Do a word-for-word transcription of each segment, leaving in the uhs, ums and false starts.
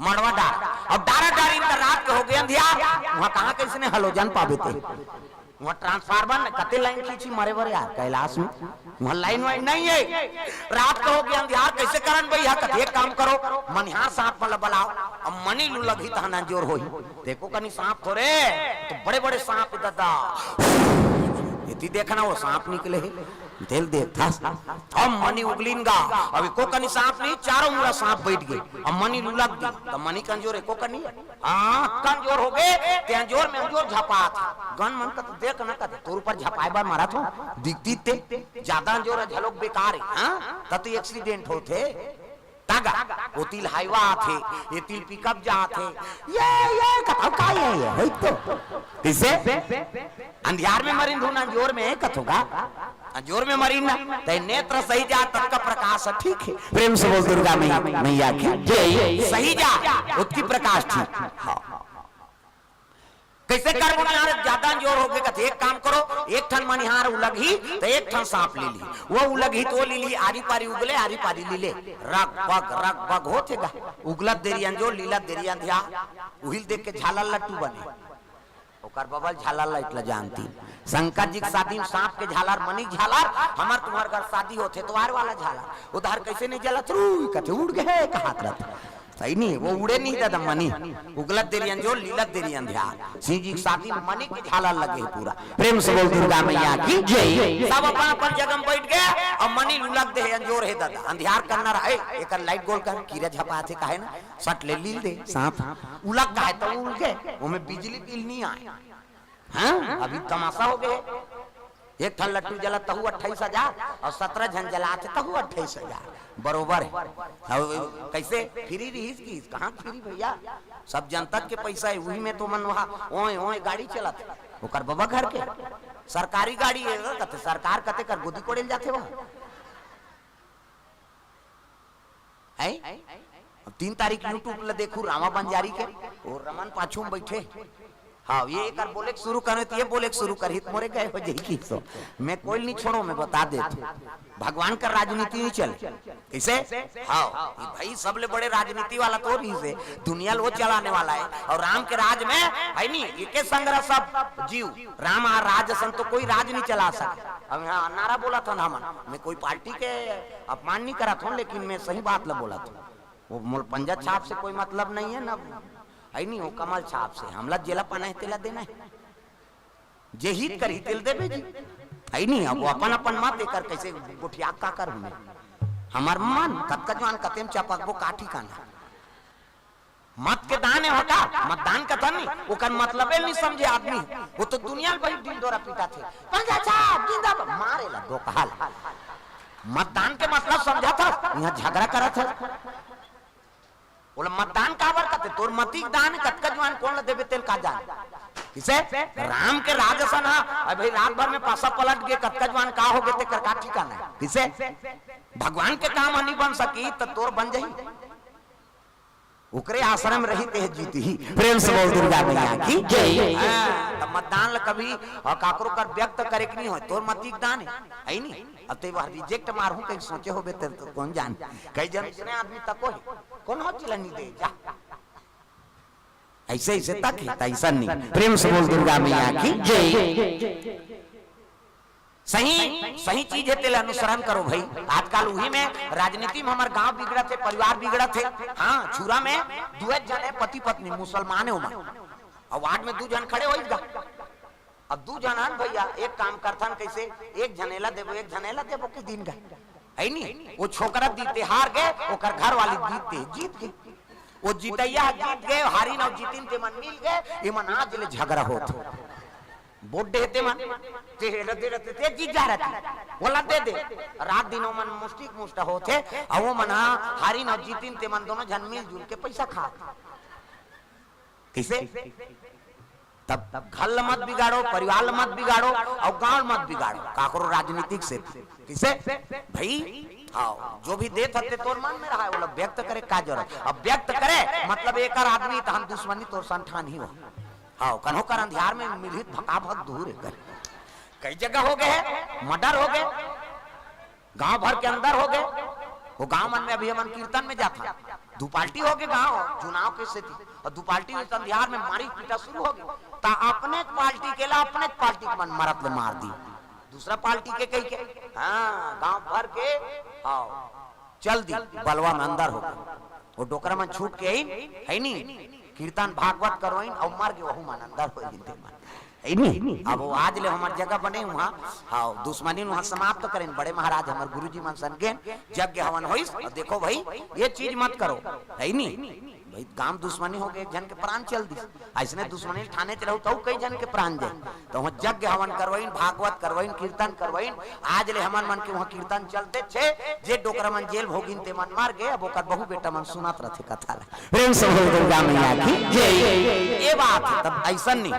मड़वा डार। अब डारा डारी त रात के होगे अंधियार, वहां कहां कइसने हलोजन पाबे ते? वहां ट्रांसफार्मर ने कते लाइन खींची मरे बर यार, कैलाश में वहां लाइन वाइन नइ हे। रात के होगे अंधियार, कइसे करन भई? हा कथे, "एक काम करो, मनिहार सांप मन ल बलाओ, अब मनी लुलगही तहन अंजोर होही।" देखो कनी सांप थोरे, तो बड़े बड़े सांप हे ददा। एती देखना, वो सांप निकले हे। तेला देखथस, अब मनी उगलिन गा, अब एको कनी सांप नहीं, चारों मुड़ा सांप बइठ गे। अब मनी लुलग दी, त मनी के अंजोर एको कनी हे। हां, कमजोर होगे, ते अंजोर में अंजोर झपात हे। गन मन कथे, "देख न," कथे, "तोर ऊपर झपाए बर मरत हों, दिखतिस ते, जादा अंजोर हे, झलोक बेकार हे, हां? त तो एक्सीडेंट होथे।" तगा, ओती ले हाईवा आथे, एती ले पिकअप जाथे। ये, ये, कथव का ये, ये, होई तो। कइसे? अंधियार में मरिन धुन, अंजोर में कथव का? अंजोर में मरिन ना, ते नेत्र सही जा, तब का प्रकाश हे, ठीक हे। प्रेम से बोल दुर्गा मैया, मैया की जय। सही जा, ओतकी प्रकाश ठीक। हां। कइसे करबो यार, जादा अंजोर होगे कथे, "एक काम करो, एक ठन मनिहार उलगही, त एक ठन सांप ले ली, वो उलगही त वो ले ली, आरी पारी उगले, आरी पारी लीले।" रग बग, रग बग होथे गा, उगलत देरी अंजोर, लीलत देरी अंधियार, उही ल देख के झालर लट्टू बने। ओकर बबल झालर लाइट ल जानती। शंकर जी के शादी में सांप के झालर, मनी के झालर, हमर तुम्हर घर शादी होथे, तोहार वाला झालर, उधार कइसे नहीं जलत, रुई कथे, उड़ गे हे, कहात रथे। सही नहीं, वो उड़े नहीं दादा मनी। उगलत देरी अंजोर, लीलत देरी अंधियार। शिव जी के शादी में मनी के झालर लगे हे पूरा। प्रेम से बोल दुर्गा मैया की जय। सब अपन अपन जगह में बइठ गे, अब मनी लुलग दे हे, अंजोर हे दादा, अंधियार करना रहे, एकर लाइट गोल कर, कीरा झपाथे काहे ना, सट ले लील दे, सांप उलग काहे त उड़ गे, ओमे बिजली बिल नहीं आए। हां, अभी तमाशा होगे। एक ठन लट्टू जला तहू अट्ठाईस हजार, अउ सतरा झन जलाथे तहू अट्ठाईस हजार, बरोबर हे। अउ कइसे? फ्री रिहिस कि कहां फ्री भइया? सब जनता के पइसा हे, उही में तो मन वहां ओए ओए गाड़ी चलाथे। ओकर बबा घर के सरकारी गाड़ी हे, कथे सरकार कते कर गोदी कोड़े ल जाथे वहां। हैं? अब तीन तारीख YouTube ल देखहू रामा बंजारी के, वो रमन पाछू में बइठे। हां, ये एकर बोले के शुरू करे, त ये बोले के शुरू करही, त मोरे गए हो जाही कि सो। मैं कोई ल नहीं छोड़ों, मैं बता देथों। भगवान कर राजनीति नहीं चले। कइसे? हां, ये भई सबले बड़े राजनीति वाला तो रहिसे, दुनिया ल वो चलाने वाला हे। अउ राम के राज में हे नहीं, एके संग रह सब जीव। राम आ राज असन तो कोई राज नहीं चला सके। अब यहां नारा बोलत हन हमन, मैं कोई पार्टी के अपमान नहीं करत हों, लेकिन मैं सही बात ल बोलत हों। वो मोला पंजा छाप से कोई मतलब नहीं हे ना, हे नहीं, वो कमल छाप से। हमला जेला पाना हे, तेला देना हे। जे हित करही, तेला देबे जी। हे नहीं, अब वो अपन अपन मत, एकर कइसे गोठिया का करहूं मैं? हमर मन, कतका जुवान कते म चपकबो, का ठिकाना? मत के दान हे होटा, मतदान कथन नहीं, ओकर मतलबे ल नहीं समझे आदमी। वो तो दुनिया ल बही ढिंढोरा पीटाथे। पंजा छाप, जिंदाबाद, मारे ला दो कहल। मतदान के मतलब समझथस, यहां झगरा करथस। ओला मतदान काबर कथे? तोर मती के दान हे, कतका जुवान कोन ल देबे, तेला का जान। कइसे? राम के राज असन हा, अरे भई रात भर में पासा पलट गे, कतका जुवान का होगे, तेकर का ठिकाना हे। कइसे? भगवान के काम ह नहीं बन सकी, त तोर बन जाही। ओकरे आश्रम रही ते जीतही। प्रेम से बोल दुर्गा मैया की जय। हां, त मतदान ल कभी, अ, काकरो कर व्यक्त करे के नहीं होय, तोर मती के दान हे, हे नहीं? अब ते वह रिजेक्ट मारहूं कहीं सोचे होबे, ते तो कोन जाने। कई जन इसने आदमी तको हे, कोन हो चिला नहीं दे, जा। अइसे, अइसे तक हे, त अइसन नहीं। प्रेम से बोल दुर्गा मैया की जय। सही, सही चीज हे, तेला अनुसरण करो भई। आजकल उही में राजनीति में हमर गांव बिगड़त हे, परिवार बिगड़त हे। हां, छुरा में दुए झन हे पति पत्नी, मुसलमान हे ओमन। अउ वार्ड में दू झन खड़े होइस गा। अब दू झन हन भइया, एक काम करथन कइसे, एक झन एला देबो, एक झन एला देबो कि दिन गा। हे नी? वो छोकरा जीते हार गे, ओकर घर वाली जीते जीत गे। वो जीतइया ह जीत गे, हारिन अउ जीतिन तेमन मिल गे, एमन आज ले झगरा होत। वोट दे हे तेमन, ते हे रते रते ते जीत जा रहती, ओला दे दे। रात दिन ओमन मुस्टिक मुस्टा होत हे, अउ ओमन ह हारिन अउ जीतिन तेमन दोनों झन मिलजुल के पइसा खात। कइसे? तब घर ल मत बिगाड़ो, परिवार ल मत बिगाड़ो, अउ गांव ल मत बिगाड़ो, काकरो राजनीतिक से। कइसे? भई, हां, जो भी देत हते तोर मन में रहा हे, ओला व्यक्त करे का जरूरत? अब व्यक्त करे, मतलब एकर आदमी त हम दुश्मनी तोर संग ठानही हो। हां, कन्हो कर अंधियार में मिलही त भकाभक दूर हे कर। कई जगह होगे हे, मर्डर होगे, गांव भर के अंदर होगे। वो गांव मन में अभी हमन कीर्तन में जाथन, दू पार्टी होगे गांव चुनाव के सेती, अउ दू पार्टी में संधियार में मारी पीटा शुरू होगे, त अपनेच पार्टी के ला अपनेच पार्टी के मन मरत ले मार दी, दूसरा पार्टी के कहिके, हाँ, गांव भर के, हाँ, चल दी, बलवा में अंदर होगे। वो डोकरा मन छूट के आइन, है नी, कीर्तन भागवत करवाइन, अउ मर गे, वहू मन अंदर हो गिन ते मन। है नी? अब वो आज ले हमर जगह बने उहाँ, हाँ, दुश्मनी उहाँ समाप्त करेन। बड़े महाराज हमर गुरुजी मन सन गेन, यज्ञ हवन होइस, अउ देखो भाई, ये चीज मत करो, है नी? भाई, गांव दुश्मनी होगे, एक झन के प्राण चल दिस। अइसने दुश्मनी ठाने च रहू, तउ कई झन के प्राण जाए। त उहाँ यज्ञ हवन करवाइन, भागवत करवाइन, कीर्तन करवाइन। आज ले हमन मन के उहाँ कीर्तन चलते छे, जे डोकरा मन जेल भोगिन ते मन मर गे, अब ओकर बहू बेटा मन सुनत रथे कथा ला। प्रेम से बोल दुर्गा मैया की जय। ये बात है, तब अइसन नहीं।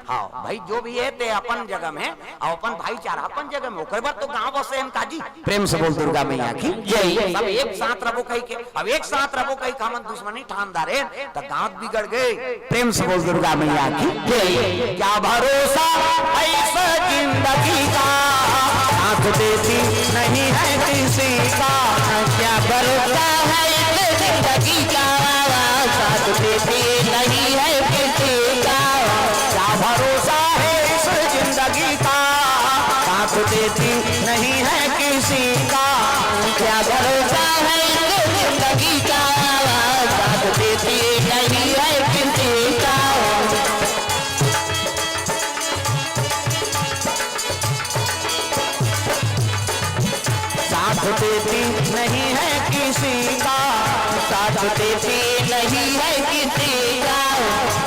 हाँ भाई, जो भी है ते अपन जगह में, अउ अपन भाईचारा अपन जगह में, ओकर बर तो गांव बसे हन काजी। प्रेम से बोल दुर्गा मैया की जय। सब एक साथ रबो कहिके, अब एक साथ रबो कहिके हमन दुश्मनी ठान डारेन, त गांव बिगड़ गे। प्रेम से बोल दुर्गा मैया की जय। क्या भरोसा है इस जिंदगी का, साथ देती नहीं है किसी का। क्या भरोसा है इस जिंदगी का, साथ देती नहीं है किसी का। क्या भरोसा है इस जिंदगी का, साथ देती नहीं है किसी का। क्या भरोसा है इस जिंदगी का, साथ देती नहीं है किसी का। साथ देती नहीं है किसी का, साथ देती नहीं है किसी का।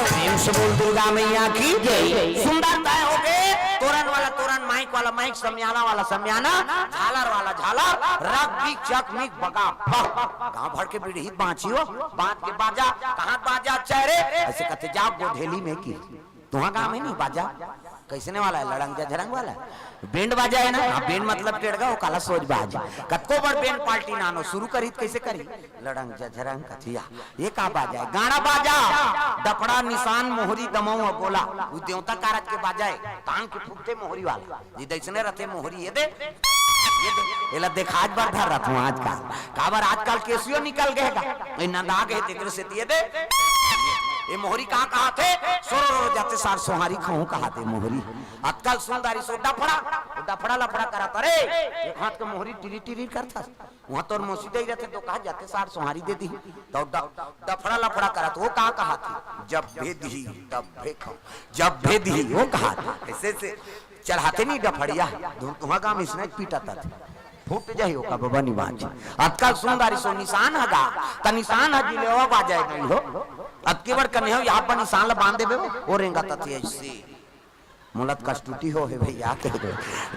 प्रेम से बोल दुर्गा मैया की जय। सुंदर तय होगे, तोरन वाला तोरन, माइक वाला माइक, समियाना वाला समियाना, झालर वाला झालर, रग मिक चक मिक बगा बग। गांव भर के बिड़हित बांची हो, बांच के बाजा, कहाँ बाजा चरे, अइसे कथे जाओ गोधेली में की। तुहाँ गांव में नहीं बाजा, कइसने वाला है, लड़ंग झझरंग वाला है? बैंड बाजा है ना, हाँ, बैंड मतलब टेड़गा, वो काला सोज बाज। कतको बड़ बैंड पार्टी नानो शुरू करी, कइसे करी? लड़ंग झझरंग कथिया, ये का बाजा है? गाड़ा बाजा, डफड़ा, निशान, मोहरी, दमऊ अउ गोला, वो देवता कारज के बाजा है, तान के फूटथे मोहरी वाला। जी, दइसने रथे मोहरी, ये दे, ये दे, एला देखाज बर धर रथों आजकल। काबर आजकल केसियो निकल गे गा, ए नंदा गे, तेकरे सेती ये दे। ये मोहरी का कहाथे? सोरो रो जाते सार सोहारी खाऊं कहाथे मोहरी। अतका सुंदरी सो डफड़ा, डफड़ा लफड़ा करत, अरे, एक हाथ के मोहरी टिरी टिरी करथस। उहाँ तोर मौसी दई रथे तो कहा जाते सार सोहारी दे दी। तो ड-, डफड़ा लफड़ा करत, वो का कहाथे? जब भेदी, तब भेखा। जब भेदी, वो कहाथे। ऐसे से चढ़ाते नहीं डफड़िया, धुन तुहा गाम इसने पीटा तत। फूट जाही ओका बबा निवाज। अतका सुंदरी सो निशान हगा, त निशान ह जिलेवा बाजाए नहीं हो। अतकी बड़ कन्हे हो, यहाँ पर निशान ला बांध देबे हो, वो रेंगा तत ऐसे। मोला त कष्टुटी हो हे भैया, कह दे।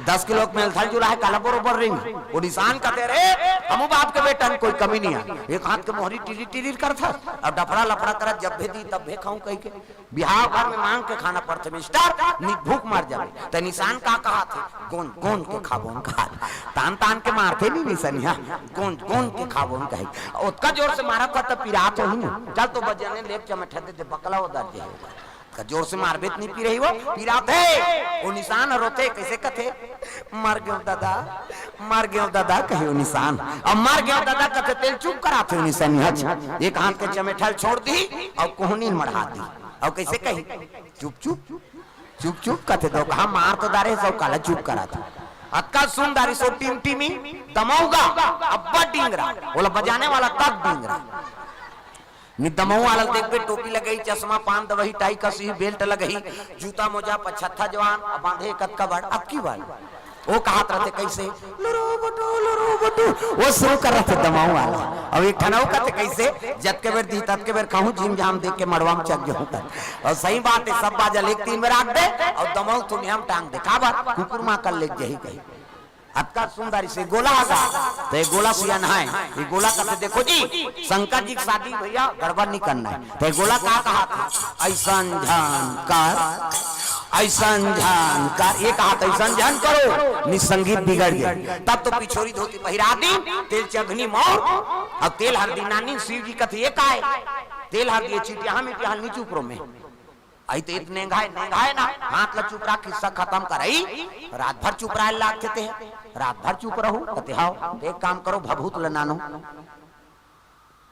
दस किलो के मेल थल जुला है, काला बरोबर रेंग। वो निशान कहते रे, हमू बाप के बेटा में कोई कमी नहीं है। एक हाथ के मोहरी टिरी टिरी करत हस, अब डफड़ा लफड़ा करत, जब भेदी तब भेखाऊं कह के। बिहाव घर में मांग के खाना पड़थे मिस्टर, नि भूख मर जावे। त निशान का कहाथे? गोंज गोंज के खाबोन कहाथे। तान तान के मारथे नहीं निशानिया, गोंज गोंज के खाबोन कहे। ओतका जोर से मारत था त पिरात होही न। चल तो बजाने लेके चमेठा दे दे, बकला वो दर्द है। का जोर से मारबे त नहीं पी रही वो, पिराथे। वो निशान रोथे, कैसे कथे? मर गयो दादा, मर गयो दादा, कहे वो निशान। अब मर गयो दादा कथे, तेल चुप कराथे वो निशान। हच, एक हाथ के चमेठल छोड़ दी अउ कोहनी मढ़ा दी। अउ कैसे कही? चुप चुप, चुप चुप कथे। तो कहा मार तो दारे, सब काला चुप कराथे। अतका सुंदरी सो टिमटिमी दमौगा, अब्बा डिंगरा, बोला बजाने वाला तक डिंगरा। नि दमऊ वाला देखबे, टोपी लगई, चश्मा, पान, दवही, टाई, कसही, बेल्ट लगही, जूता, मोजा, पछत्था जवान, अब बांधे कतका बड़, अतकी बड़। वो कहत रहते कैसे, "लुरु बुटु, लुरु बुटु", वो शुरू कर रहते दमऊ वाला। अब एक ठन अउ कहते कैसे, "जतके बेर दी, ततके बेर खाहूं, जीम जाम देख के मड़वा में चल जाहूं।" अउ सही बात है, सब बाजा लेके तीन बेर आग दे, अउ दमऊ थुनिया में टांग दे। काबर? कुकुर मां कल लेके जही कही। अतका सुंदर इसे गोला आगा, तो ये गोला सियान है। ये गोला कहते, देखो जी, शंकर जी की शादी भैया गड़बड़ नहीं करना है। तो ये गोला का कहाथे? ऐसन झन कर, ऐसन झन कर, ये कहाथे, ऐसन झन करो, नि संगीत बिगड़ जाए। तब तो पिछोरी धोती पहिरा दी, तेल चघनी मौर, अउ तेल हरदी नानी। शिव जी कथे, ये का है? तेल हरदी चिटिया में, नीचे ऊपरों में। अई तो इत नेंगाय, नेंगाय ना, हाथ ला चुप रख, किस्सा खतम करई। रात भर चुप रहे लागथे ते, रात भर चुप रहू, कथे हव, तो एक काम करो, भभूत ल नानो।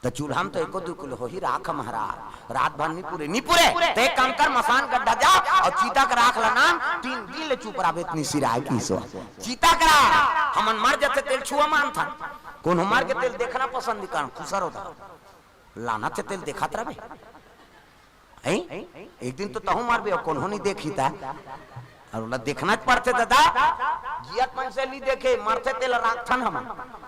त चूल्हा म तो एको दू किलो होही राख महाराज, रात भर नी पुरे, नी पुरे, त एक काम कर, मसान गड्ढा जा अउ चीता के राख ल नान, तीन दिन ले चुप रहिबे त नी सिराय किसो। चीता के राख, हमन मर जथे तेल छुआ मानथन, कोनो मर गे तेल देखना पसंद नी करन, खुसर होथे, लानथे तेल देखत रहिबे। हैं? एक दिन तो तहूँ मरबे अउ कोनो नी देखही ता। अउ ओला देखना च पड़थे दादा। जियत मनसे नी देखे, मरथे तेला राखथन हमन।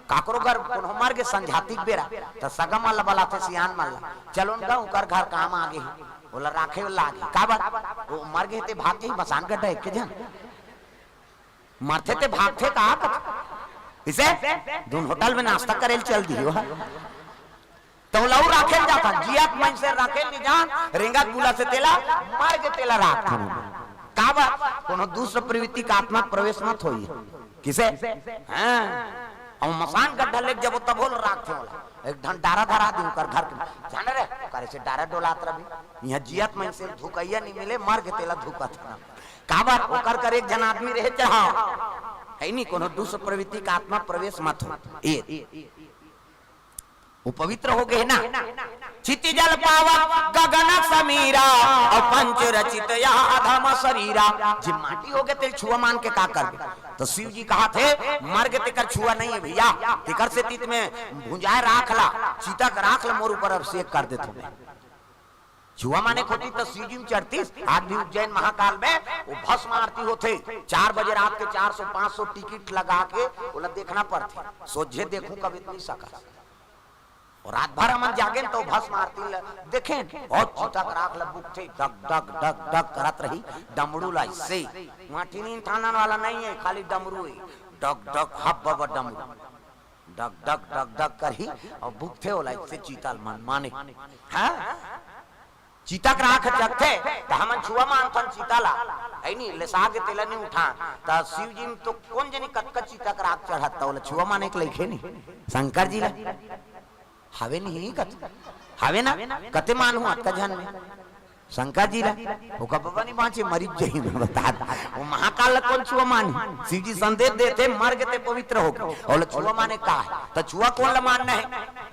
काकरो घर कोनो मर गे संझाती के बेरा, त सगा मन ला बलाथे सियान मन ला। चलो न गा, ओकर घर काम आगे हे। ओला राखे ला आगे। काबर? ओ मर गे ते भाग जाही मसान गड्ढा एके झन। मरथे ते भागथे का कथे? इसे? दून होटल में नाश्ता करे ल चल दिही ओ ह। त ओला अउ राखे ल जाथन, जियत मनसे राखे ल नी जान, रेंगत बुलत हे तेला मर गे तेला राखथन। काबर? कोनो दुष्ट प्रवृत्ति के आत्मा प्रवेश मत होई। किसे? हाँ। अउ मसान गड्ढा लेके जबो तभो ल राखथे ओला। एक ठन डारा धरा दी ओकर घर के। जाने रे, ओकर ऐसे डारा डोलात रहिबे। इहाँ जियत मनसे ल धुकइया नी मिले, मर गे तेला धुकत हन। काबर? ओकर कर एक झन आदमी रहे चढ़ाव। है नी, कोनो दुष्ट प्रवृत्ति के आत्मा प्रवेश मत हो। ए, वो पवित्र हो गे ना। क्षिति जल पावन गगन समीरा, अउ पंच रचित यह अधम शरीरा। जे माटी हो गे तेल छुआ मान के का करबे? त शिव जी कहथे, मर गे तेकर छुआ नहीं हे भइया, तेकर सेती त में भुंजाय राख ला, चीता के राख ला मोर ऊपर अभिषेक कर देथों में। छुआ माने के होतिस त शिव जी म चढ़तिस। आज भी उज्जैन महाकाल में वो भस्म आरती होथे, चार बजे रात के चार सौ पाँच सौ टिकट लगा के ओला देखना पड़थे। सोझे देखहूँ कभी त नी सकस। अउ रात भर हमन जागेन त भस्म आरती ल देखेन, बहुत चीता के राख ल बुकथे, डग डग डग डग करत रही डमरू ला। इससे वहाँ टिनिन ठानन वाला नहीं है, खाली डमरू है, डग डग हब बब डमरू। डग डग डग डग करही अउ बुकथे ओला, इससे चीता ल मन माने। हाँ? चीता के राख जगथे त हमन छुआ मानथन चीता ला, है नी? लेसा के तेला नी उठान। त शिव जी म तो कोन जनी कतका चीता के राख चढ़त, त ओला छुआ माने के लइके नी। शंकर जी ला हवे नहीं कत, हवे ना? कते मानहूँ अतका झन में। शंकर जी ला, ओकर बबा नी बाँचे, मरिच जाही, मैं बता दूँ। वो महाकाल ला कोन छुआ मानही? शिव जी संदेश देथे, मर गे ते पवित्र हो गे। अउ ला छुआ माने का हे? त छुआ कोन ला मानना हे?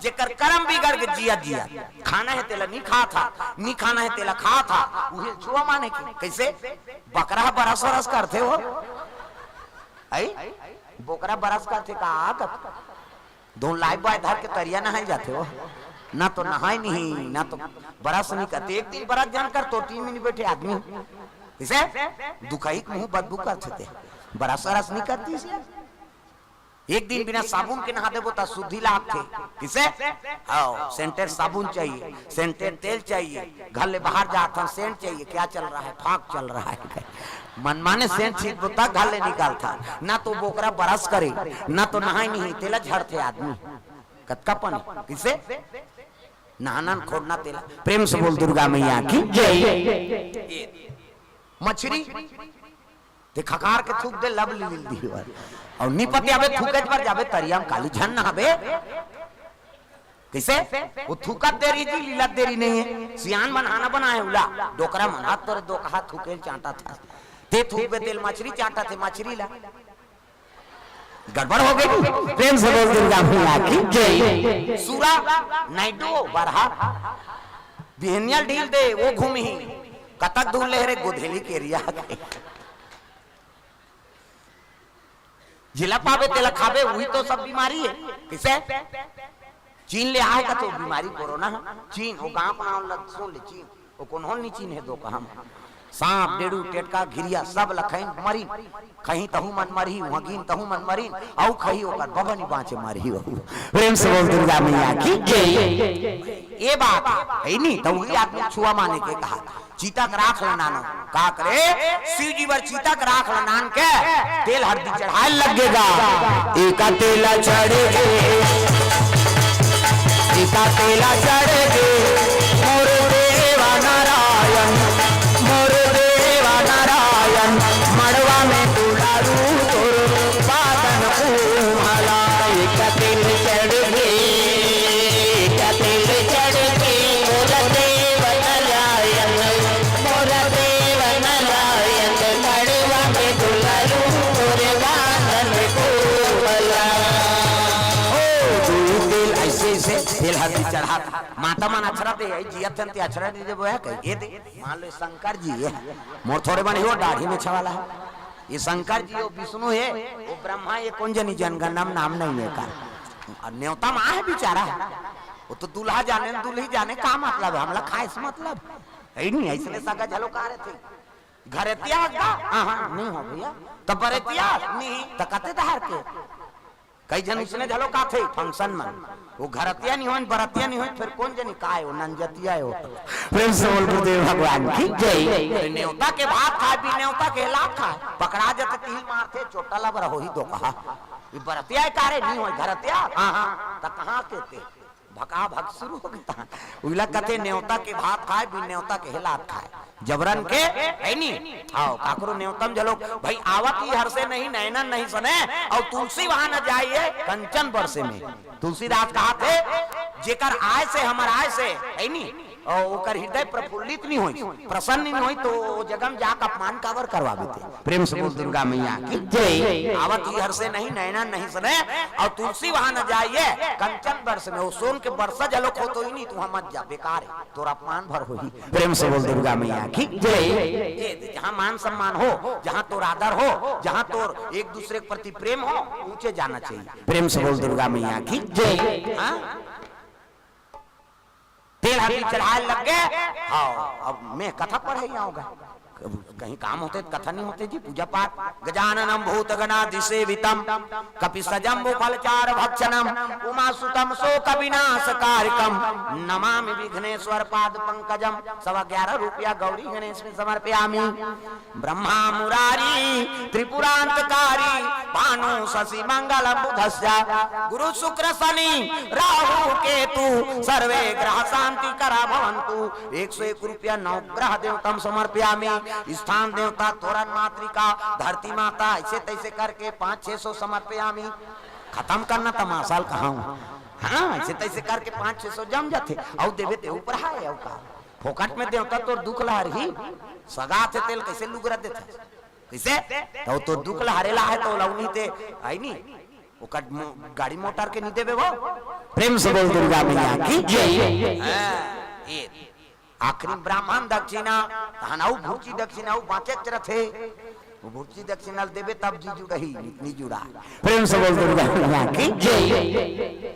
जेकर करम बिगड़ गे जिया जिया। खाना हे तेला नी खात हा, नी खाना हे तेला खात हा, उही छुआ माने के। कइसे? बकरा ह बरस वरस करथे हो। आई? बोकरा बरस करथे का? कत दो लाइफबॉय धर के तरिया नहाए जाथे हो, ना तो नहाए नहीं, ना तो बरस नहीं करथे। एक दिन बरस जान कर तो टीम में नहीं बैठे आदमी। इसे दुखही के मुँह बदबू करथे ते। बरस वरस नहीं करती इसे। एक दिन बिना साबुन के नहा देबो त शुद्धि लागथे। किसे? हाँ, सेंटेड साबुन चाहिए, सेंटेड तेल चाहिए, घर ले बाहर जाथन सेंट चाहिए, क्या चल रहा है? फाग चल रहा है। मनमाने सेंट छींचबो त घर ले निकलथन, ना तो बोकरा बरस करे, ना तो नहाए नहीं, तेला झड़थे आदमी। कतका पानी? किसे? नहाना न खोड़ना तेला। प्रेम से बोल दुर्गा मैया की जय। मछरी ते खकार के थूक दे, लब ली दी। अउ नी पतियाबे, थूके पर जाबे तरिया म काली झन नहाबे। कइसे? वो थूकत देरी जी, लीलत देरी नहीं है। सियान मन हाना बनाए उला, डोकरा मन हाथ तोरे दो कहा थूके चांटा था। ते थूकबे तेल मछरी चांटा थे मछरी ला। गड़बड़ हो गई। प्रेम से बोल दुर्गा मैया की जय। सूरा, नाइडो, बरहा, बिहनिया ल ढील दे, वो घूमही। कतक दूर ले रे गोधेली के रिया। जेला पाबे तेला खाबे, उही तो सब बीमारी हे। किसे? चीन ले आए कथे बीमारी कोरोना ह। चीन, वो गांव के नाम ल सुन ले, चीन। वो कोनो नी चीन हे दो कहम। सांप, डेड़ू, टेटका, घिरिया, सब ल खइन मरिन। खही तहू मन मरही, उहाँ गिन तहू मन मरिन। अउ खही ओकर बबा नी बाँचे मरही वहू। प्रेम से बोल दुर्गा मैया की जय। ये बात हे नी, त उही आदमी छुआ माने के कहा। चीता के राख ल नानो। का करे? शिव जी बर चीता के राख ल नान के तेल हरदी चढ़ाए लग गे गा। एका तेला चढ़ गे, एका तेला चढ़ गे, मोर देवा नारायण, मोर देवा नारायण, मड़वा में दुलारू तोर बादन उमला। एका तेल चढ़ गे, एका तेल चढ़ गे, मोर देवा नारायण, मोर माता मन अक्षरा दे, आई जियत हन ते अक्षरा दे देबो है कही, ये दे। मान लो, ये शंकर जी, ये मोर थोड़े बने हो, दाढ़ी में छवाला है। ये शंकर जी, वो विष्णु है, वो ब्रह्मा, ये कोन जनी, जनगणना में नाम नहीं है का। और नेवता मा है बेचारा, वो तो दूल्हा जाने, दूल्ही जाने, का मतलब है, हमला खाए से मतलब है ही नहीं। ऐसने सगा झलो का रहे थे, घरतिया का, हाँ, हाँ, नहीं हो भैया, तो बरतिया नहीं, तो कते धार के। कई झन उसने झलो काथे function मन, वो घरतिया नहीं होय, बरतिया नहीं होय, फिर कोन जनी काय हो, नंजतिया हो। प्रेम से बोल गुरुदेव भगवान की जय। अरे नेवता के भात खाए, बिन नेवता के लात खाए, पकड़ा जत तिल मारथे, चोटा लबर होही दोकहा। ये बरतिया कारे नहीं होय, घरतिया, हाँ, हाँ, त कहाँ के ते? भका भक शुरू हो गया। उइला कथे नेवता के भात खाए, बिन नेवता के लात खाए। जबरन के, है नी? आओ, काकरो नेवतम झलोक, भाई, आवत ही हर से नहीं, नैनन नहीं सने, और तुलसी वहां न जाइए, कंचन बरसे में। तुलसीदास कहा थे, जेकर आय से, हमर आय से, है नी? और ओकर हृदय प्रफुल्लित नहीं होई, प्रसन्न नहीं होई, तो वो जगह में जाके अपमान काबर करवा देते। प्रेम से बोल दुर्गा मैया की जय। आवत ही हर से नहीं, नैना नहीं सने, और तुलसी वहां न जाइए, कंचन बरस में, वो सोन के बरसा झलोक हो तो ही नहीं, तू वहां मत जा, बेकार है, तोर अपमान भर होही। प्रेम से बोल दुर्गा मैया की जय। ये जहाँ मान सम्मान हो, जहाँ तोर आदर हो, जहाँ तोर एक दूसरे के प्रति प्रेम हो, ऊंचे जाना चाहिए। प्रेम से बोल दुर्गा मैया की जय। हाँ? तेल हल्दी चढ़ाए लग गए। हाँ, अब मैं कथा पढ़े आऊंगा। कहीं काम होते तो कथा नहीं होते जी, पूजा पाठ। गजाननम भूत गणादि सेवितम, कपि सजम्बु फलचार भक्षणम, उमा सुतम शोक विनाश कारकम, नमामि विघ्नेश्वर पाद पंकजम। सवा ग्यारह रुपया गौरी गणेश में समर्पयामी। ब्रह्मा मुरारी त्रिपुरांतकारी, भानु शशि मंगल बुधस्य, गुरु शुक्र शनि राहु केतु, सर्वे ग्रह शांति करा भवंतु। एक सौ एक रुपया नवग्रह देवतम समर्पयामी। स्थान देवता, तोरण मातृका, धरती माता, ऐसे तैसे करके पाँच छह सौ समर्पयामी। खत्म करना तमाशा ल कहा हूँ। हाँ, ऐसे तैसे करके पाँच छह सौ जम जाते। अउ देवे ते ऊपर है, अउ का? फोकट में देवता तोर दुख ला हरही, सगा थे तेल कैसे लुगरा देथे? कैसे? तो तोर दुख ला हरे ला है तो लौनी ते आई नी, ओकर मो-, गाड़ी मोटर के नी देबे वो। प्रेम से बोल दुर्गा मैया की जय। हाँ, ये आखिरी ब्राह्मण दक्षिणा, तहन अउ भुर्ची दक्षिणा, अउ बाँचे च रथे। वो भुर्ची दक्षिणा ल देबे तब जी जुड़ही, नी जुड़ा। प्रेम से बोल दुर्गा मैया की जय।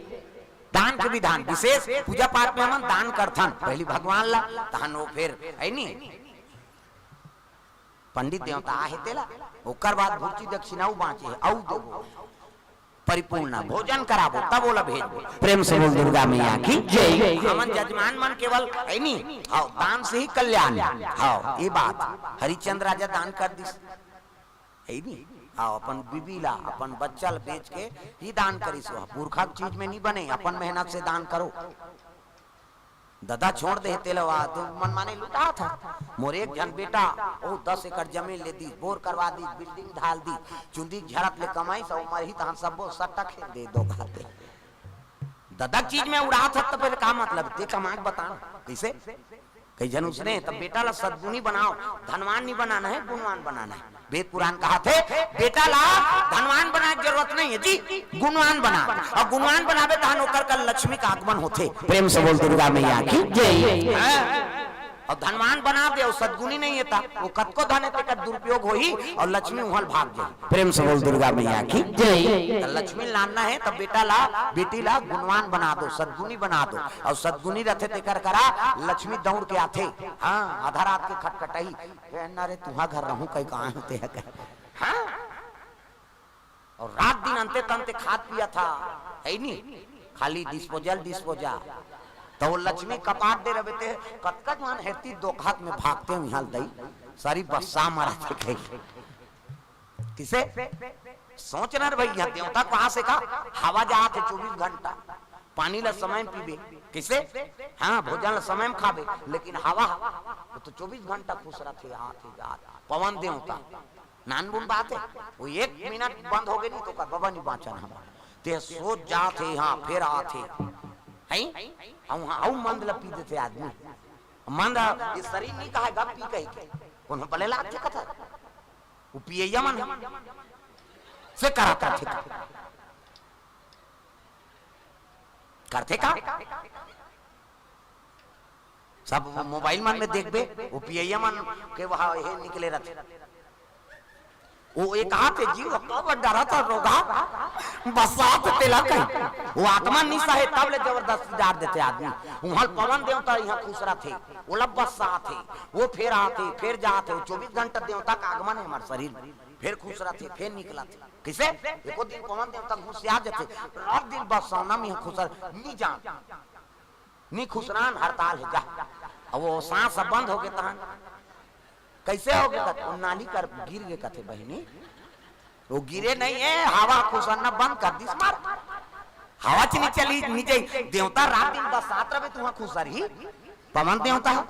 दान के विधान विशेष, पूजा पाठ में हमन दान करथन, पहली भगवान ला, तहन वो फिर, है नी? पंडित देवता आहे तेला, ओकर बाद भुर्ची दक्षिणा अउ बाँचे हे, अउ देबो। परिपूर्ण भोजन कराबो, तब ओला भेजबो। प्रेम से बोल दुर्गा मैया की जय। हमन जजमान मन केवल, है नी? हाँ, दान से ही कल्याण। हाँ, ये बात। हरिश्चंद्र राजा दान कर दिस। है नी? हाँ, अपन बीबी ला, अपन बच्चा ला बेच के ही दान करिस। वह पुरखा के चीज में नहीं बने, अपन मेहनत से दान करो। ददा छोड़ दे तेला, वा तो मनमाने लुटात हे। मोर एक झन बेटा, ओ दस एकड़ जमीन ले दीस, बोर करवा दीस, building ढाल दीस, चुंदी झरत ले कमाइस, अउ मरही तहन सब्बो सट्टा खेल दे दो खाते। ददा के चीज में उड़ात हे, त फिर का मतलब? ते कमा के बता ना, कैसे? कई झन उसने, तब बेटा ला सद्गुणी बनाओ, धनवान नहीं बनाना है, गुणवान बनाना है। वेद पुराण कहा थे, बेटा ला धनवान बनाए के जरूरत नहीं है जी, गुणवान बना। अउ गुणवान बनाबे तहन ओकर कर लक्ष्मी का आगमन होथे। प्रेम से बोल दुर्गा मैया की जय। हाँ। अउ धनवान बना दे अउ सद्गुणी नहीं है ता, वो कतको धन है तेकर दुरुपयोग होही अउ लक्ष्मी उहल भाग जाही। प्रेम से बोल दुर्गा मैया की जय। त लक्ष्मी लानना है तब बेटा ला, बेटी ला गुणवान बना दो, सद्गुणी बना दो। अउ सद्गुणी रथे तेकर करा लक्ष्मी दौड़ के आथे। हाँ, आधा रात के खटखटाही, "ए, ना रे, तुहा घर रहूं कई कहाँ होते है कहे।" हाँ? अउ रात दिन अंते तंते खात पिया था, है नी? खाली disposal, disposal। त वो लक्ष्मी कपाट दे रहे ते, कतका जुआन हेरती दो हाथ में भागते हुए हाल दई, सारी बस्सा मारा थे कही। किसे? सोच ना रे भई, देवता कहाँ से का? हवा जात हे चौबीस घंटा, पानी ला समय में पीबे। किसे? हाँ, भोजन ला समय में खाबे, लेकिन हवा, वो तो चौबीस घंटा खुश रथे, आत हे, जात। पवन देवता, नानबुन बात हे, वो एक मिनट बंद हो गए नहीं तो का बाबा नहीं बाँचन हम। ते सोच जात हे, हाँ, फिर आत हे। हैं? हम हाँ, हम मंद ला पी देते आदमी। मंद, ये शरीर नहीं कहा गा पी कही के। कौन बले लागथे कथा? वो पियैया मन से करा करथे का? करथे का? सब मोबाइल मन में देखबे, वो पियैया मन के वहाँ हे निकले रहथे। वो एक हाथ हे जी, वो काबर डरत हे रोगहा, बस्सात हे तेला कही। वो आत्मा निसा हे, तब ले जबरदस्ती डार देथे आदमी। उहाँ पवन देवता इहाँ खुसरथे, ओला बस्सात हे, वो फेर आथे, फेर जाथे, वो चौबीस घंटा देवता का आगमन हे हमार शरीर में। फेर खुसरथे, फेर निकलथे। कइसे? एको दिन पवन देवता गुस्सिया जथे, रात दिन बस्सावना में इहाँ खुसर, नी जान। नी खुसरान, हड़ताल हे, जा। अब वो सांस अब बंद होगे तहन। कइसे होगे कथे? वो नाली कर गिर गे कथे बहिनी। वो गिरे नहीं हे, हवा खुसरना बंद कर दिस मार। हवा च नी चली, नी जाई। देवता रात दिन बस्सात रहे, तुहाँ खुसरही। पवन देवता हे।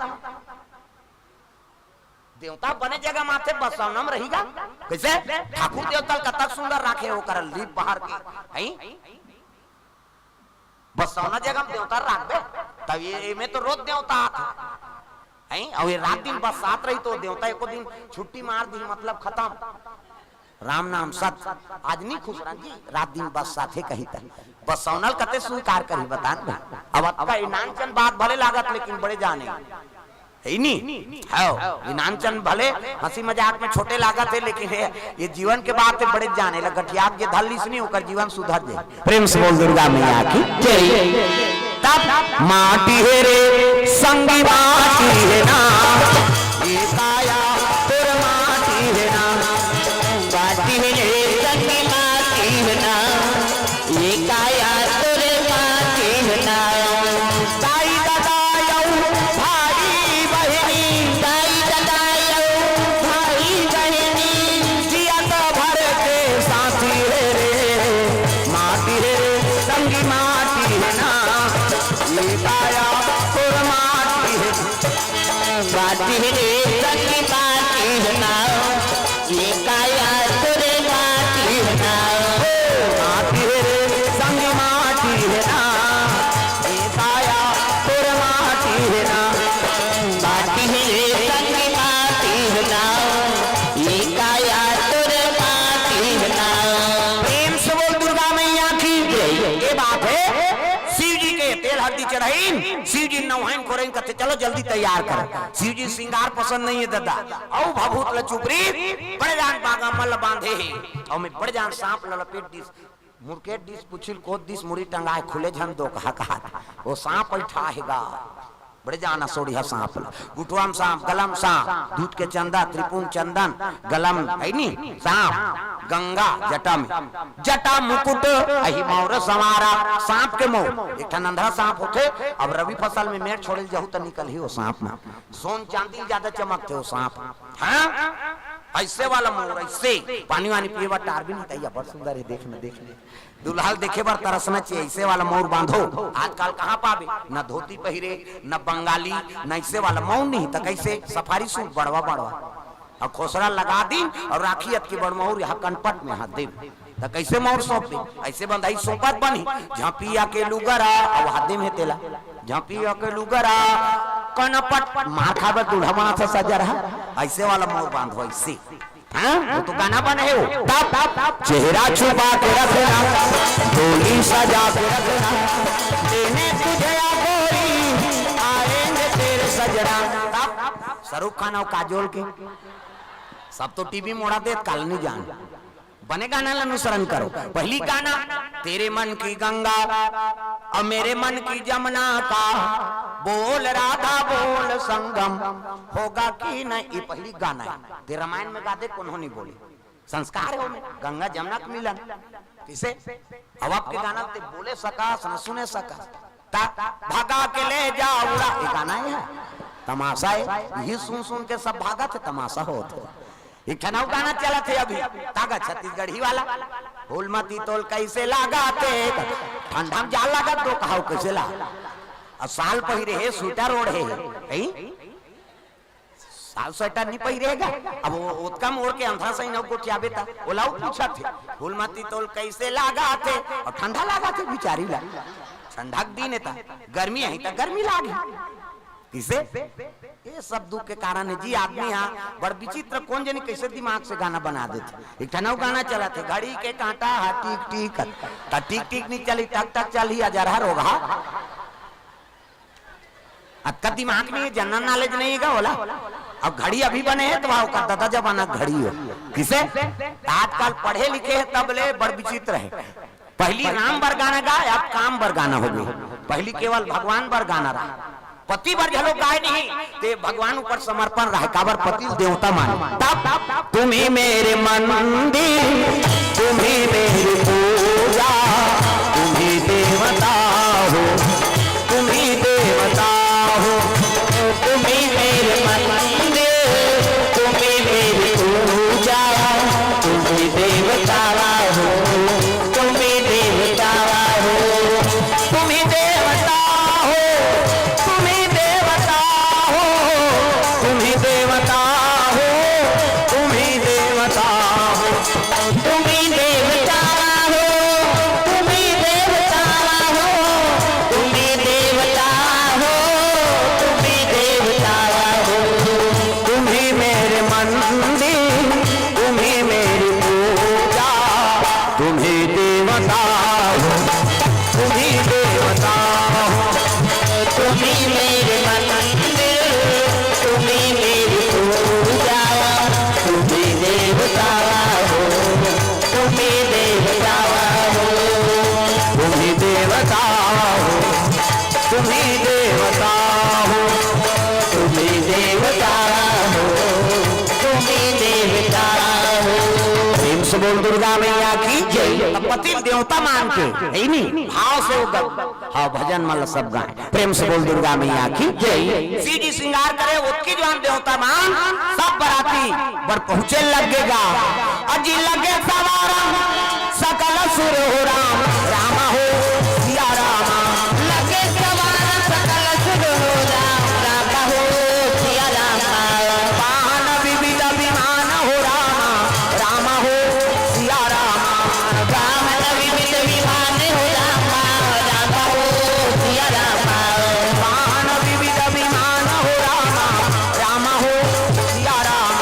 देवता बने जगह माथे बस्सावना में रहिगा। कइसे? ठाकुर देवता ल कतक सुंदर राखे, ओकर लीप बहार के। हई? बस्सावना जगह में देवता राखबे, तब ये, एमे तो रोज देवता आथे। हैं? अउ ये रात दिन बस्सात रही तो देवता एको दिन छुट्टी मार दी, मतलब खतम। राम नाम सत। आज नी खुसरन जी, रात दिन बस्साथे कही त। बस्सावना ल कते स्वीकार करही बतान भाई। अब अतका इनानचन बात भले लागत, लेकिन बड़े जाने। हे नी? हव, इनानचन भले हंसी मजाक में छोटे लागत हे, लेकिन हे, ये जीवन के बात हे, बड़े जाने ला। गठिया के धर लिस नी, ओकर जीवन सुधर जाय। प्रेम से बोल दुर्गा मैया की जय। तब माटी हे रे संगी माटी हे ना, ये काया तोर माटी हे ना, माटी हे रे संगी माटी हे ना, ये काया तोर माटी हे ना। दाई ददा अउ भाई बहिनी, दाई ददा अउ भाई बहिनी, जियत भर के साथी हे रे, माटी हे रे संगी माटी हे ना, ये काया तोर माटी हे, माटी हे रे संगी माटी हे ना, ये काया तोर माटी हे ना, माटी हे रे संगी माटी हे ना, ये काया तोर माटी हे ना, माटी हे रे संगी माटी हे ना, ये काया तोर माटी हे ना। प्रेम से बोल दुर्गा मैया की जय। ये बात हे शिव जी के तेल हरदी चढ़ाइन, शिव जी नवाइन खोरइन कथे, "चलो जल्दी तैयार करो।" शिव जी सिंगार पसंद नहीं हे ददा, अउ भभूत ल चुपरी बड़े जान बागा मन ल बांधे हे, अउ में बड़े जान सांप ल लपेट दिस, मुड़केट दिस, पुछिल कोत दिस, मुड़ी टंगाए खुले झन दो कहा कहा, वो सांप अइठा हे गा। बड़े जान असोड़िया सांप ल, गुठवा म सांप, गला म सांप, दूध के चंदा, त्रिपुंड चंदन, गला म, हे नी, सांप, गंगा, जटा में, जटा मुकुट, अही मौर संवारा, सांप के मौर, एक ठन अंधरा सांप होथे, अब रबी फसल में मेड़ छोड़े ल जाहू त निकलही वो सांप म, सोन चांदी जादा चमकथे वो सांप, हाँ, अइसे वाला मौर, अइसे, पानी वानी पिए बर टार भी नहीं तैया, बड़ सुंदर हे, देख न, देख न। दूल्हा ल देखे बर तरसना चाहिए, अइसे वाला मौर बांधो। आजकल कहाँ पाबे? न धोती पहिरे, न बंगाली, न अइसे वाला मौर नहीं, त कइसे? सफारी सूट बड़वा बड़वा। अउ खोसरा लगा दिन अउ राखी अतकी बड़ मौर यहाँ कनपट में हाथ देव। त कइसे मौर सौंप दे? अइसे बंधाई सौंपत बनी, झपिया के लुगरा, अउ हाथ दे में तेला। झपिया के लुगरा, कनपट, मार खाबे दूल्हा बना था सजा रहा। अइसे वाला मौर बांधो, अइसे। हाँ? वो तो गाना बने हे वो। तब चेहरा छुपा के रखना, डोली सजा के रखना, लेने तुझे आ गोरी, आएंगे तेरे सजना। तब शाहरुख खान अउ काजोल के, सब तो टीवी मोड़ा देत, काल नहीं जान। बने गाना ल अनुसरण करो। पहली गाना, तेरे मन की गंगा और मेरे मन की जमुना का, बोल राधा बोल संगम होगा कि नहीं, ये पहली गाना हे। ते रामायण में गा दे, कोनो नहीं बोले। संस्कार हे ओमे, गंगा जमुना के मिलन। कइसे? अब आपके गाना ते बोले सकस, न सुने सकस। ता, भगा के ले जा उड़ा, ये गाना हे। तमाशा हे, ये सुन सुन के सब भागत हे, तमाशा होत हे। एक ठन अउ गाना चलत हे अभी, तागा छत्तीसगढ़ी वाला। फूलमती तोल कइसे लागत हे, ठंडा में जा लागत, तो कहाऊ कइसे ला। अब साल पहिरे हे, स्वेटर ओढ़े हे, हैं? साल स्वेटर नहीं पहिरेगा। अब वो ओतका मोड़ के अंधरा सही न गोठियाबे ता, ओला उ पूछत हे, "फूलमती तोल कइसे लागत हे?" अउ ठंडा लागत हे बिचारी ला। ठंडा के दिन हे ता, गर्मी हे ता गर्मी लागी। कइसे? ये सब दुख के कारण हे जी, आदमी हा बड़ विचित्र, कोन जनी कइसे दिमाग से गाना बना देथे। एक ठन अउ गाना चलत हे, "घड़ी के कांटा हा टिक टिक," त टिक टिक नहीं चली, टक टक चलही, अजरहा रोगहा। अतका दिमाग नहीं है, जनरल नॉलेज नहीं है का बोला। अब घड़ी अभी बने है तो वहाँ ओकर दादा जमाना घड़ी हो। किसे? आजकल पढ़े लिखे हैं तब ले बड़ विचित्र है। पहली राम बर गाना गाए, अब काम बर गाना हो गए। पहली केवल भगवान बर गाना रहा, पति बर घलो गाए नहीं, ते भगवान ऊपर समर्पण रहा, काबर पति देवता माने। तब तुम्ही मेरे मंदिर, तुम्ही मेरी पूजा, तुम्ही देवता हो, तुम्ही देवता हो, तुम्ही मेरे मंदिर, तुम्ही मेरी पूजा, तुम्ही देवता हो, तुम्ही देवता हो, तुम्ही देवता हो, तुम्ही देवता हो, तुम्ही देवता हो, तुम्ही देवता हो। तुम्ही देवता हो, तुम्ही देवता हो, तुम्ही देवता हो, तुम्ही देवता हो। तुम्ही मेरे मंदिर, तुम्ही मेरी पूजा, तुम्ही देवता हो, तुम्ही देवता हो। तुम्ही मेरे मंदिर, तुम्ही मेरी पूजा, तुम्ही देवता हो, तुम्ही देवता हो, तुम्ही देवता हो, तुम्ही देवता हो, तुम्ही देवता हो, तुम्ही देवता हो। प्रेम से बोल दुर्गा मैया की जय। अब पति देवता मान के, है नी? भाव से वो ग-, हाँ, भजन मन ल सब गाए। प्रेम से बोल दुर्गा मैया की जय। शिव जी श्रृंगार करे, ओतकी जुवार देवता मन, सब बराती बर पहुँचे लगे गा। अजी लगे सवार सकल सुर हो राम, राम हो सिया राम। लगे सवार सकल सुर हो राम, राम हो सिया राम। वाहन विविध विमान हो राम, राम हो सिया राम। वाहन विविध विमान हो राम, राम हो सिया राम। वाहन विविध विमान हो राम, राम हो सिया राम।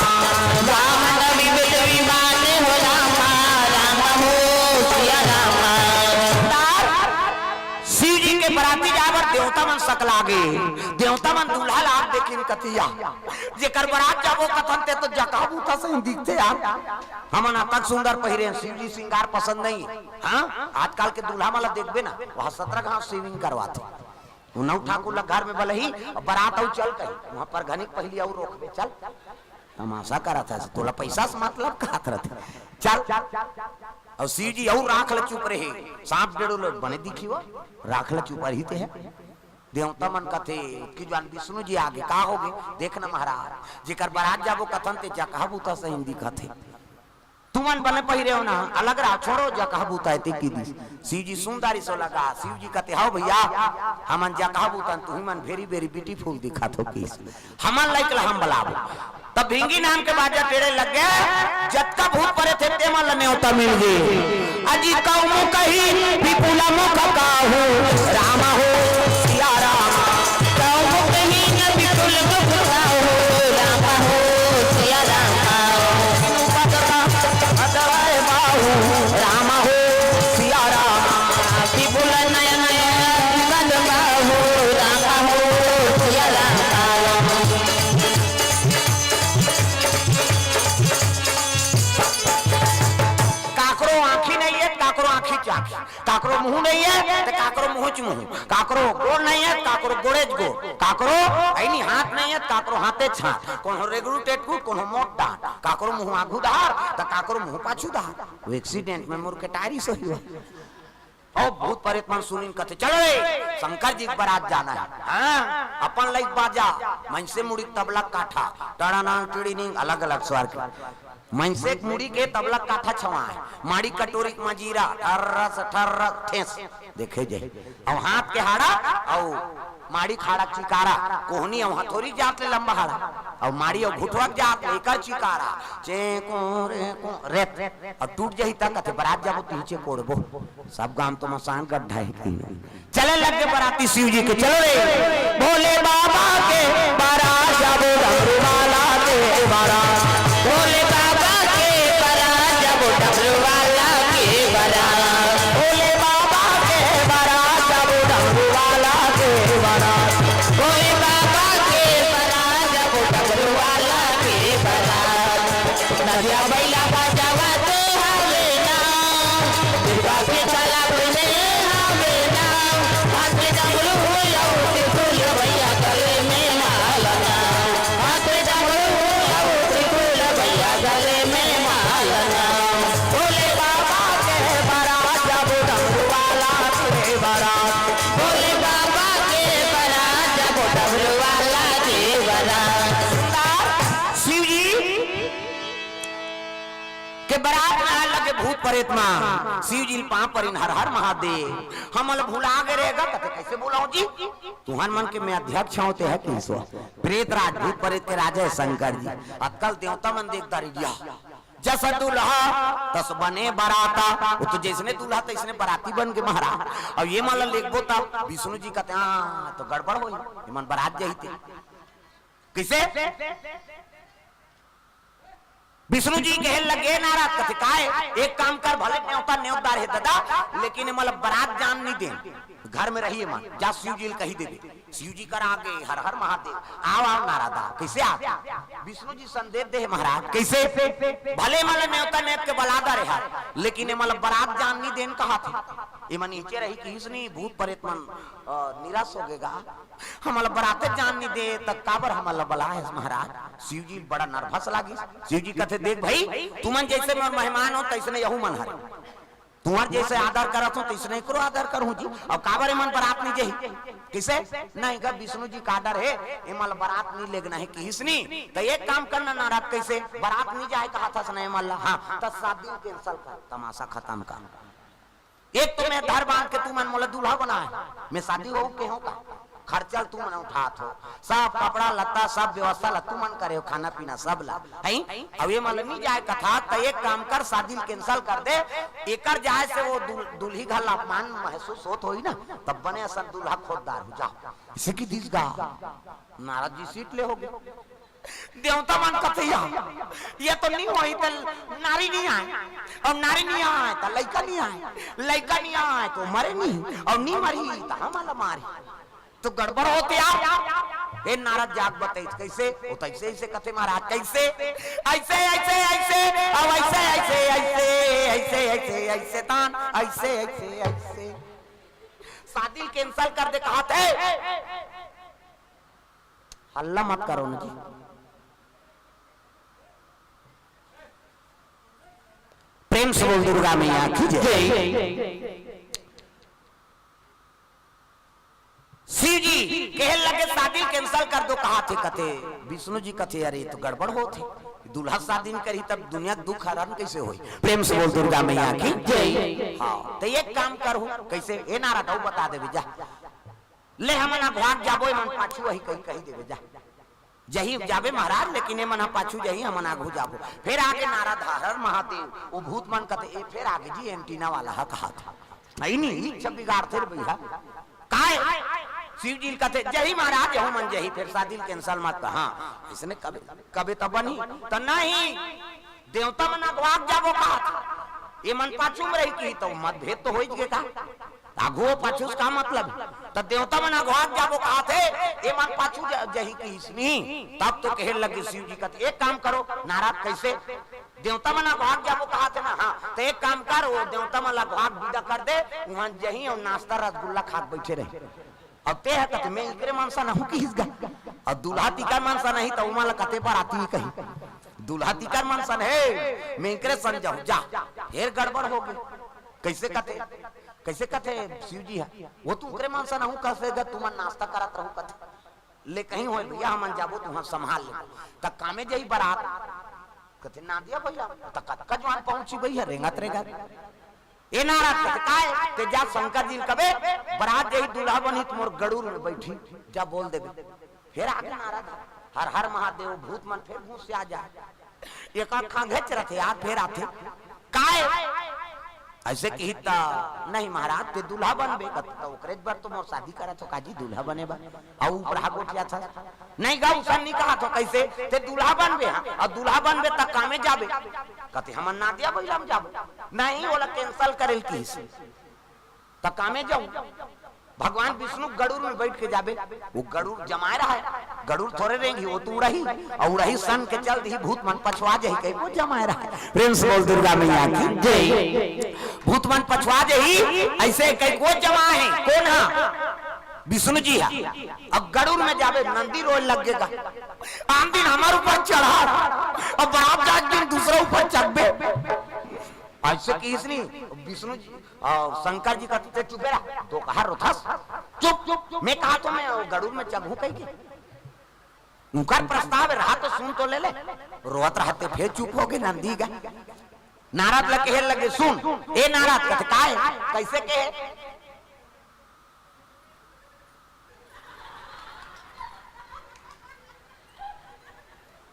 वाहन विविध विमान हो राम, राम हो सिया राम। शिव जी के बराती जाए बर देवता मन सकला गे। देवता मन दूल्हा ला देखिन कथे या, जेकर बरात जाबो कथन ते तो जकहा बूता सही दिखथे यार। हमन अतक सुंदर पहिरे, शिव जी श्रृंगार पसंद नहीं। हाँ, आजकल के दूल्हा मन ला देखबे ना, वहाँ सतरा घांव shaving करवाथे। उन्हू ठाकुर ला घर में बलही, अब बरात अउ चल कही, वहाँ पर घनिक पहली अउ रोकबे, चल। तमाशा करत हस, तोला पैसा से मतलब कहत रथे। चल। अउ शिव जी अउ राख ल चुप रहे, सांप डेड़ो ल बने दिखी वो, राख ल चुप रही ते है। देवता मन कथे, कि जान विष्णु जी आगे, का होगे? देख न महाराज, जेकर बरात जाबो कथन ते जकहा बूता सही दिखत हे। तुमन बने पहिरे हो ना, अलग रहा, छोड़ो जकहा बूता हे ते की दिस। शिव जी सुंदरी सो लगा, शिव जी कथे, "हव भैया, हमन जकहा बूतन, तुही मन very very beautiful दिखत हो," किस। हमन लइक ला हम बलाबो। तब भिंगी नाम के बाजा टेढ़े लग गए, जतका भूत परे थे ते मन ल नेवता मिल गए। अजी कौ मुख ही विपुल मुख काहू, राम हो सिया राम। कौ मुख ही न विपुल मुख काहू, राम हो सिया राम। पदमा अदवाए बाहू, राम हो सिया राम। विपुल नयन कद बाहू, राम हो सिया राम। काकरो आँखी नहीं है, काकरो आँखी च आँखी, काकरो मुँह नहीं है, तो काकरो मुँह च मुँह, काकरो गोड़ नहीं है, काकरो गोड़े च गोड़, काकरो ऐनी हाथ नहीं है, काकरो हाथे च हाथ, कोनो रेगड़ू टेटकू, कोनो मोट डांट, काकरो मुँह आगू धार, तो काकरो मुँह पाछू धार। वो accident में मोर के टायरी सही हुआ। ओ भूत परेत मन सुनिन कथे, "चलो रे, शंकर जी के बरात जाना है।" हाँ, अपन लइक बाजा, मनसे मुड़ी तबला काठा, टड़ाना टिड़ीनिंग, अलग-अलग स्वर के। मनसे के मुड़ी के तबला काठा छवा है, माड़ी कटोरी के मजीरा, ठर्रस, ठर्रस, ठेस, देखे जाए। अउ हाथ के हाड़ा, अउ माड़ी खाड़ा चिकारा, कोहनी अउ हथोरी जात ले लंबा हाड़ा, अउ माड़ी अउ घुटवा के जात ले एकर चिकारा, चेंको रेंको रेत, अउ टूट जही त कथे, "बरात जाबो तिहिचे कोड़बो।" सब गांव तो मसान गड्ढा है कहीं। चले लग के बराती शिव जी के, चलो रे। भोले बाबा के बरात जाबो, डमरू वाला के बरात। भोले बाबा के बरात जाबो, डमरू वाला के बरात। भोले बाबा के बरात जाबो, डमरू वाला के बरात। भोले या भैया बजावत हवे ना, दुर्गा के छाला पहने हवे ना, हाथ में डमरू हो अउ त्रिशूल भैया गले में माला ना, हाथ में डमरू हो अउ त्रिशूल भैया गले में माला ना। भोले बाबा के बारात जब डमरू वाला के बारात, भोले बाबा के बारात जब डमरू वाला के बारात। शिव जी के बरात में आए लगे भूत प्रेत मन, शिव जी ल पाँव परिन, हर हर महादेव, हमन ल भुला गे रेहेगा, कथे कइसे भुलाहूं जी? तुंहर मन के मैं अध्यक्ष हंव, तेहा कहिस। प्रेत राज, भूत प्रेत के राजा हे शंकर जी। अतका ल देवता मन देख डारिन, या जस दूल्हा तस बने बराता, वो तो जइसने दूल्हा तइसने बराती बन गे महाराज। अब ये मन ल लेगबो त विष्णु जी कथे, हां, तो गड़बड़ होही, ये मन बरात जाही ते। कइसे? विष्णु जी कहे लगे नारद, कथे, "काय? एक काम कर, भले नेवता नेवत डारे हंव ददा, लेकिन ये मन ल बरात जान नइ देन, घर में रही ये मन, जा शिव जी ल कहि देबे।" शिव जी करा गे, हर हर महादेव, आव, आव नारद, आव। कइसे आव? विष्णु जी संदेश दे हे महाराज, कइसे? भले ये मन ल नेवता नेवत के बला डारे हंव, लेकिन ये मन ल बरात जान नइ देन कहत हे। ये मन इहिंचे रही कहिस नहीं, भूत प्रेत मन, अ, निराश होगे गा। हमन ल बराते जान नइ दे, त काबर हमन ल बलाय हस महाराज? शिव जी बड़ा nervous लागिस। शिव जी कथे, "देख भई, तुमन जइसे मोर मेहमान हो, तइसने यहू मन हरे। तुंहर जइसे आदर करत हों, तइसने एकरो आदर करहूं जी। अब काबर ये मन बरात नइ जाही?" कइसे? नहीं गा, विष्णु जी के order हे, ये मन ल बरात नइ लेगना हे कहिस नहीं। त एक काम करना नारद, कइसे? बरात नइ जाय कहत हस ना ये मन ल, हां, त शादी cancel कर, तमाशा खतम कर। एक तो मैं धर बांध के तुमन मोला दूल्हा बनाय, मैं शादी होहूं के हों का? खर्चा ल तुमन उठात हो, सब कपड़ा लत्ता, सब व्यवस्था ल तुमन करे हो, खाना पीना सब ला, हई? अब ये मन ल नइ जाय कहत हस, त एक काम कर, शादी ल cancel कर दे। एकर जाय से वो दुल-, दुल्ही घर ला अपमान महसूस होत होही ना, तब बने असन दूल्हा खोज डारहूं, जा। इसे कि दिस गा, नारद जी सीट ले होगे। देवता मन कथे, या, ये तो नइ होही, त नारी नइ आय, अउ नारी नइ आय, त लइका नइ आय, लइका नइ आय, त मरे नइ, अउ नइ मरही, त हमन ल मारही। तो गड़बड़ होत हे यार। हे नारद जाग बताइस, कइसे? वो तो अइसे, अइसे कथे महाराज, कइसे? अइसे, अइसे, अइसे, अब अइसे, अइसे, अइसे, अइसे, अइसे, अइसे तान, अइसे, अइसे, अइसे। शादी cancel कर दे कहत हे। हल्ला मत करो ना जी। प्रेम से बोल दुर्गा मैया की जय। शिव जी कहे लगे शादी cancel कर दो कहत हे, कथे विष्णु जी कथे, अरे ये तो गड़बड़ होत हे, दूल्हा शादी नइ करही तब दुनिया के दुख हरण कइसे होही? प्रेम से बोल दुर्गा मैया की जय। हां, त एक काम करहूं, कइसे? ए नारद, अउ बता देबे जा। ले हमन अघवाक जाबो, एमन पाछू अही कहि, कहि देबे जा। जही जाबे महाराज, लेकिन एमन ह पाछू जही, हमन आघू जाबो। फेर आगे नारद, हर हर महादेव, वो भूत मन कथे, ए फेर आगे जी, एंटीना वाला ह कहात। नहीं, नहीं, इच्छा बिगाड़थे रे भैया। काय? शिव जी कथे, जही महाराज, यहू मन जही, फेर शादी ल cancel मत कर। हां, अइसने कबे, कबे त बनही, त नहीं। देवता मन अघवाक जाबो कहत हे, एमन पाछू म रही कही, त मतभेद तो होइच गे का? आघू पाछू से का मतलब? त देवता मन अघवाक जाबो कहत हे, एमन पाछू ज-, जही कहिस नहीं। तब तो कहे लगे शिव जी कथे, एक काम करो नारद, कइसे? देवता मन अघवाक जाबो कहत हे ना, हां, त एक काम कर, वो देवता मन अघवाक विदा कर दे, उहां जही अउ नाश्ता रसगुल्ला खाके बइठे रही। अब तेह कथे, मैं इकरे मन सन हूं कहिस गा। अब दूल्हा तिकर मन सन ही त ओमन ल कथे बराती कही। दूल्हा तिकर मन सन हे, मैं इकरे सन जाहूं, जा। फेर गड़बड़ होगे। कइसे कथे? कइसे कथे शिव जी ह? वो तो उकरे मन सन हूं कहिस गा, तुमन नाश्ता करत रहू कथे। ले कहीं होय भैया, हमन जाबो, तुमन संभाल ले। त कामे जही बरात। कथे, ना दिया भैया, त कतका जुवान पहुंची भैया, रेंगत रेंगत। ए नारद कथे, काय? ते जा शंकर जी ल कबे, बरात जही दूल्हा बनही त मोर गड़ूर में बइठही, जा बोल देबे। फेर आगे नारद, हर हर महादेव, भूत मन फेर घुसिया जाय। एक आंख खांघेच रथे, आंख फेर आथे। काय? अइसे कही त, नहीं महाराज, ते दूल्हा बनबे, कथे त ओकरे बर तो मोर शादी करत हो का जी, दूल्हा बने बर। अउ उपराहा गोठियाथस। नहीं गा, अइसन नइ कहत हो, कइसे? ते दूल्हा बनबे, हां, अउ दूल्हा बनबे त कामे जाबे। कथे, हमन नादिया बइला म जाबो। नहीं, ओला cancel करे ल किहिस। त कामे जाहूं। भगवान विष्णु गरुड़ में बैठ के जाबे, वो गरुड़ जमाए रहा है, गरुड़ थोड़े रेंगी, वो तो उड़ही, और उड़ही सन के चल दी, भूत मन पछवा जाही, कहीं वो जमाए रहा है। प्रेम से बोल दुर्गा मैया की जय। भूत मन पछवा जाही, ऐसे कहीं वो जमा है, कौन है? विष्णु जी है। अब गरुड़ में जाबे, नंदी रोए लगेगा, आन दिन हमारे ऊपर चढ़ा, अब बारात जात दिन दूसरा ऊपर चढ़बे। ऐसे किस नहीं, विष्णु जी और शंकर जी का ते चुपे रहा, तो कहा रोथस, चुप, चुप, चुप। मैं कहा तो मैं गरुड़ में चघू कही के। उनकर प्रस्ताव रहा तो सुन तो ले ले। रोत रहते फिर चुप हो गए नंदी का। नारद लग कहे लगे, सुन, ए नारद, कथे काय, कैसे कहे?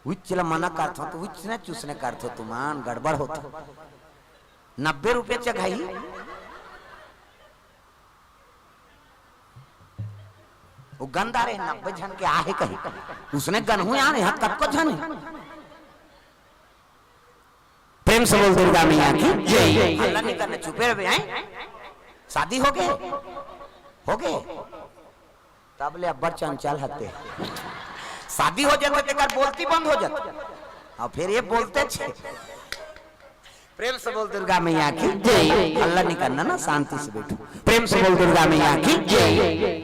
उच्च ल मना करथो तो उच्च न चूसने करथो, तुमान गड़बड़ होता। नब्बे रुपये चघाई, वो गंदा रहे, नब्बे झन के आहे कही, उसने गनहू आने हाथ कतको झन है। प्रेम से बोल दुर्गा मैया की जय। हल्ला नहीं करना, चुपे रहे, हैं? शादी हो गए, हो गए, तब ले अब्बड़ चंचल हते। शादी हो जाते तेकर बोलती बंद हो जाती, और फिर ये बोलते छे। प्रेम से बोल दुर्गा मैया की जय। हल्ला नहीं करना ना, शांति से बैठो। प्रेम से बोल दुर्गा मैया की जय।